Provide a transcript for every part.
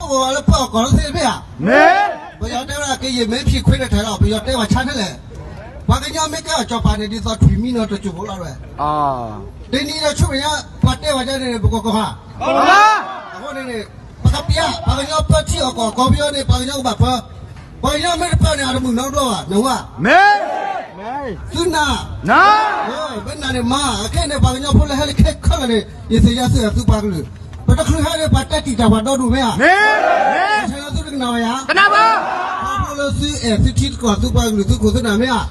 ပှၤလၢပၢအီၤကီၢ်လၢသ့ၣ်တဖၣ်ဧါ. ပယီၤတဲဝဲဒၣ်ကယဲၢ်မ့ၢ်ဖံးခွ့တထဲးလီၤ, ပယီၤတဲဝဲဆါထဲလဲၣ်. ပှၤကညီမ့ၢ်ကဲအီၤကၠီၤပၤန့ၣ် ဒ်သိးထွံၣ်မံနီၤတစိၢ်ဖိလီၤဝဲ. တနံၤဒီးဆူမဲာ်ညါ ပှၤတဲဝဲဒ်န့ၣ် ပကီၢ်ကီၢ်ဧါ. အဃိန့ၣ်န့ၣ် ပကပျၢ် ပှၤကညီပၢထံအီၣ်ကီၢ် ကီၢ်ပယီၤန့ၣ် ပှၤကညီကဘၣ်ပၢ. ပှၤကညီမ့ၢ်တပၢန့ၣ် အတမုာ်နီတဘျီဘၣ် နဝဲ. သုနၤ, မ့ၢ်နၤန့ၣ်မၤ အခဲအံၤန့ၣ် ပှၤကညီဖိလၢဟဲလၢခဲခဲလၢာ်န့ၣ် ယသ့ၣ်ညါသုအဲၣ်သုပှၤကလုာ်, ပတချုးဟဲန့ၣ် ပှၤတဲတံာ်တာ်ပှၤဒီဒူၣ်မ့ၢ်ဧါ. ဆၢလၢသုတကနၣ်ဝဲယၤ, ခီဖျိလၢသုအဲၣ်သုထံသုကီၢ်သုပှၤကလုာ်သုခိၣ်သုနၢ်မ့ၢ်ဧါ.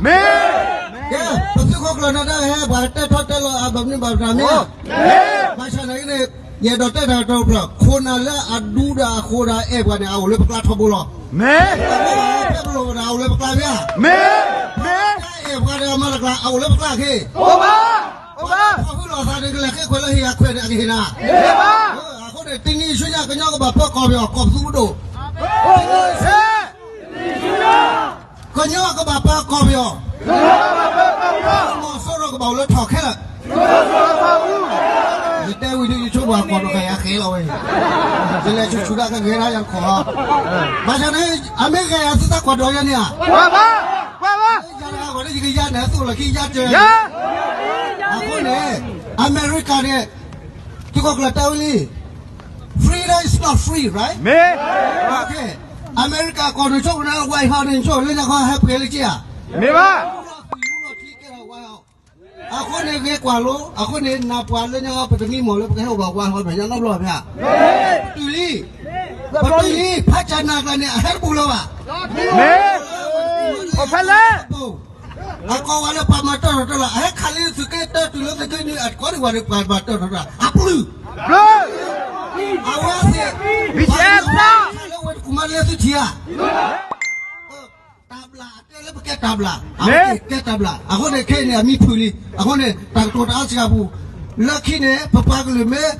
ကဲ ပသုးခိၣ်ကျၢၢ်နၢၤဒါဟဲ ပှၤတဲထီတဲလီၤအဘၣ်မနုၤဘၣ်ပတၢ်မ့ၢ်ဧါ. ဘၣ်ဆၣ်သနာ်က့န့ၣ် ယအဲၣ်ဒိးတဲတၢ်ကတိၤတဖျၢၣ် ခိၣ်နၢ်လၢအဒူဒီးအဃိဒီးအဲၣ်ပှၤန့ၣ် အအိၣ်လၢပကျါထီဘိလီၤ. မ့ၢ် ဖဲပလိၣ်ဒီးအအိၣ်လၢပကျါမ့ၢ်ဧါ. မ့ၢ် အဲၣ်ပှၤဒီးအမၤလၢကျါ အအိၣ်လၢပကျါက့ၤ. ပှၤဟုလိာ်သးန့ၣ် ကလဲၤဃ့ခွဲးလၢဟ့ၣ်အခွဲးန့ၣ် အကဟ့ၣ်နၤ. အဃိန့ၣ် တနံၤဆူညါ ကညီကဘၣ်ပၢကီၢ်ပယီၤ ကီၢ်ပသူပဒိၣ် ကညီကဘၣ်ပၢကီၢ်ပယီၤ, မီၤစိရိၤကဘၣ်အိၣ်လၢထီၣ်ခဲလၢာ်. ယတဲဝံၤဒီး ယဆိကမိၣ်အကွၢ်ဒီးဃာ်ယၤဃဲလီၤဝဲ, ယလဲၤဆူၣ်ဆူၣ်ဒၣ်ကဂဲၤဒၣ်ယၤတခီလီၤ. ဘၣ်ဆၣ်န့ၣ် အမ့ၢ်ဃာ်ယၤသုသးကွၢ်ဒီးယၤန့ၣ်ဧါ. ယၤတဂၤဃီန့ၣ် ယကယၤန့ၣ် သုးလီၢ်ခံယၤကၢၤ. အဃိန့ၣ် အမဲရကၤန့ၣ် သုးခိၣ်ကျၢၢ်တဲဝဲလံ freedom is not free, right? မ့ၢ် အမဲရကၤကီၢ်န့ၣ်ဆိၣ်ဝဲဒၣ် White House န့ၣ်ဆိၣ်လၢညါခီဟဲပှဲၤလၢက့ဧါ. မ့ၢ်ဘၣ်. အဃိန့ၣ်ဂ့ၤကွၢ်လိ, အဃိန့ၣ် နၢ်ပှၤလၢညါခီ ပတမံမီၢ်လၢပကဟဲအိၣ်ဘၣ် White House မဲာ်ညါနီတဘျီဘၣ်. ပတုာ်လံ, ပတုာ်လံ, ဖးကၠၣ်နၢ်ကျါန့ၣ် အဟဲတပူၤလၢၤဘၣ်. မ့ၢ် အိၣ်ဖဲလဲၣ် အကိးဝဲလၢပှၤမၤတၢ်ထီၣ်တၢ်လီၤ အဟဲခးလံသုးက့တၢတုၤလၢသုးက့နွံ အကိးဒံးဝဲန့ၣ် ပှၤမၤတၢ်ထီၣ်တၢ် အပျုၢ် အဝဲသ့ၣ် လၢဝဲတကူၣ်မၤလဲသုထံဧါ. တၢ်ဘျၣ် အတဲလၢပကဲတၢ်ဘျၣ် အဝဲသ့ၣ်ကဲတၢ်ဘျၣ် အဃိန့ၣ် ခဲအံၤန့ၣ် အမံဖုၣ်လံ အဃိန့ၣ် တၢ်ကတိၤတအါစှၤပူၤ လၢခံန့ၣ် ပပှၤကလုာ်မ့ၢ်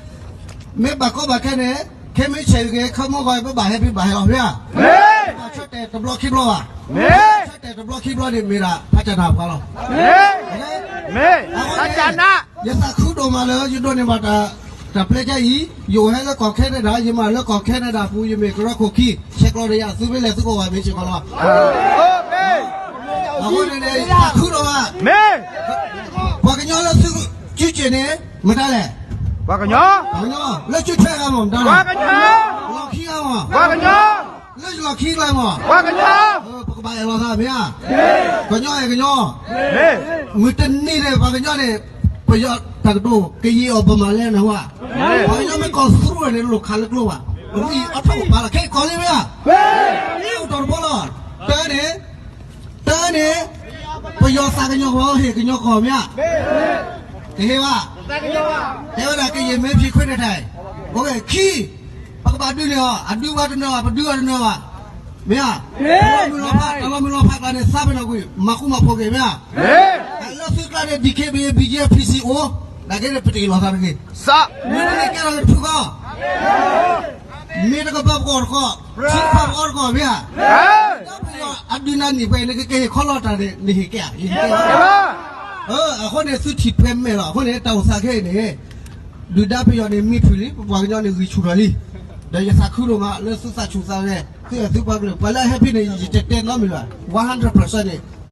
မ့ၢ်ဘၣ်ကီဘၣ်ခဲန့ၣ် ခဲမ့ၢ်ဆဲးတဂ့ၤ ခီမီၢ်ဂီၤ ပဘၣ်ဟဲဖံးဘၣ်ဟဲလီၤမ့ၢ်ဧါ. ဘၣ်ဆၢတဲာ်တဘျီခံဘျီဘၣ်. ဆၢတဲာ်တဘျီခံဘျီန့ၣ် မ့ၢ်ဒၣ်ဖးကၠၣ်နၢ်ပှၤလီၤ. အဃိန့ၣ် ယသးခုဒိၣ်မးလၢယဒိးန့ၢ်ဘၣ်တၢ် တၢ်ပျဲကါအံၤ ယအိၣ်ဟဲလၢကီၢ်ခဲနဒၤ ယမၤလၢကီၢ်ခဲနဒၤပူၤ ယမ့ၢ်ကရၢခိၣ်ခံ ဆဲးကျိးဒီးယၤ သုမ့ၢ်လဲၤသုကအိၣ်ဘၣ်မ့ၢ်စ့ၢ်ကီးလီၤ. အဃိန့ၣ်န့ၣ် ယသးခုဒိၣ်မး ပှၤကညီလၢသုကၠူကၠ့ၣ်န့ၣ် မတၤလဲၣ်. ပှၤကညီ ပှၤကညီ လၢကၠူထွဲဂၤမ့ၢ်မတၤလဲၣ်. ပှၤကညီ လီၢ်ခံဂၤမ့ၢ် ပှၤကညီ လၢယလီၢ်ခံကျါမ့ၢ် ပှၤကညီ ပကဘၣ်အဲၣ်လီၤသးမ့ၢ်ဧါ. ကညီအဲၣ်ကညီ မုၢ်တနံၤန့ၣ် ပှၤကညီန့ၣ် ပယီၤတၢ်ကတိၤ ကယံာ်အီၤပမၤလဲၣ်နဝဲ. ပှၤကညီမ့ၢ်ကီၢ်သူဝဲန့ၣ် လိၣ်ခးလၢကျိဘၣ်. ပမ့ၢ်အီၣ်ထီၣ်ပာ်လီၤခဲကီၢ်လံမ့ၢ်ဧါ. အိၣ်တီၢ်တဘိလီၤ. တၢ်န့ၣ် တၢ်န့ၣ် ပယီၤသးကညီၤကီၢ် ဟ့ၣ်ကညီကီၢ်မ့ၢ်ဧါ. တဟ့ၣ်ဘၣ်. တဲဝဲဒၣ်ကယဲၢ်မ့ၢ်ဖံးခွ့းတထဲး. အိၣ်ဝဲခံ ပကဘၣ်ဒုးန့ၢ်အီၤ အဒုးဝဲတနၢၤဘၣ် ပဒုးဝဲတနၢၤဘၣ်. မ့ၢ်ဧါ. တၢ်လီၤမုၢ်လီၤဖး တၢ်လီၤမုၢ်လီၤဖးကျါန့ၣ် သးပ့ၤနီၣ်ကွံာ် မၤဃူမၤဖိးက့ၤမ့ၢ်ဧါ. လၢသုကျါန့ၣ် DKBA BGF PC အိၣ် နာ်က့န့ၣ် ပတအ့ၣ်လိာ်သးတဂ့ၤ. မ့ၢ်တန့ၢ်ကဲထီၣ်တဖုဃီ မ့ၢ်တကပၤပကအီၣ်တကီၢ် ထံတဖၣ်ပကအီၣ်တကီၢ်မ့ၢ်ဧါ. ဒီးပယီၤအဒုးနၤနံၣ်ပှဲၤ နကက့ၤဟ့ၣ်ခီလီၤတၢ်န့ၣ် နဟ့ၣ်ကဲဧါ နဟ့ၣ်ကဲဧါ. အဃိန့ၣ် သုထံၣ်ဖဲမဲာ်လီၤ. အဃိန့ၣ် တၢ်အိၣ်သးခဲအံၤန့ၣ် ဒုၣ်ဒါပယီၤန့ၣ် မံဖုၣ်လံ ပပှၤကညီန့ၣ် ဂံၢ်ဆူၣ်ထီၣ်လံ. ဒီးယသးခုဒိၣ်မး လၢသုသးဆူၣ်သးဂဲၤ သုအဲၣ်သုပှၤကလုာ် ပှၤလၢအဟဲဖဲန့ၣ် ယတတဲနီတမံၤဘၣ် one hundred percent န့ၣ်